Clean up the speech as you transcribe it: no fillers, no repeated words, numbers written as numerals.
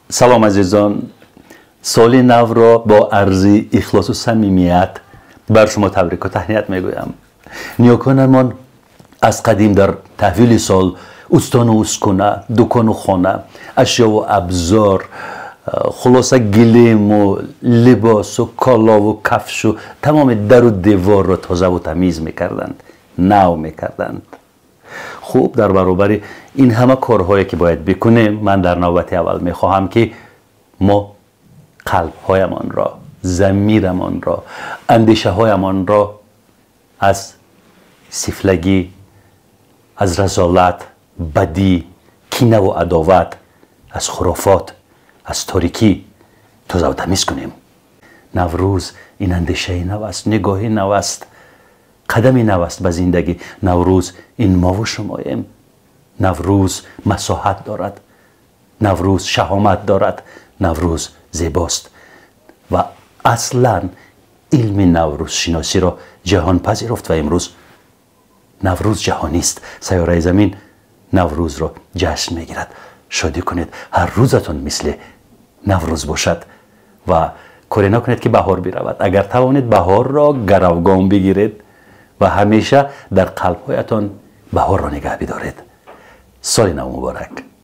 Салом, азизон! Соли навро бо арзи ихлосу самимият бар шумо табрику таҳният мегӯям. Ниёконамон аз қадим дар таҳвили сол устону ускуна, дукону хона, ашёву абзор, хулоса, гилему либосу колову кафшу тамоми дару деворро тозаву тамиз мекарданд, нав мекарданд. Хуб, дар баробари ин ҳама корҳое, ки бояд бикунем, ман дар навбати аввал мехоҳам, ки мо қалбҳоямонро, замирамонро, андешаҳоямонро аз сифлагӣ, аз разолат, бадӣ, кинаву адоват, аз хурофот, аз торикӣ тозаву тамиз кунем. Наврӯз ин андешаи нав аст, нигоҳи нав аст, қадами нав аст ба зиндагӣ. Наврӯз ин мову шумоем. Наврӯз масоҳат дорад, Наврӯз шаҳомат дорад, Наврӯз зебост ва аслан илми наврӯзшиносиро ҷаҳон пазируфт ва имрӯз Наврӯз ҷаҳонист. Сайёраи Замин Наврӯзро ҷашн мегирад. Шодӣ кунед, ҳар рӯзатон мисли Наврӯз бошад ва коре накунед, ки баҳор биравад. Агар тавонед, баҳорро гаравгон бигиред ва ҳамеша дар қалбҳоятон баҳорро нигаҳ бидоред. Соли нав муборак!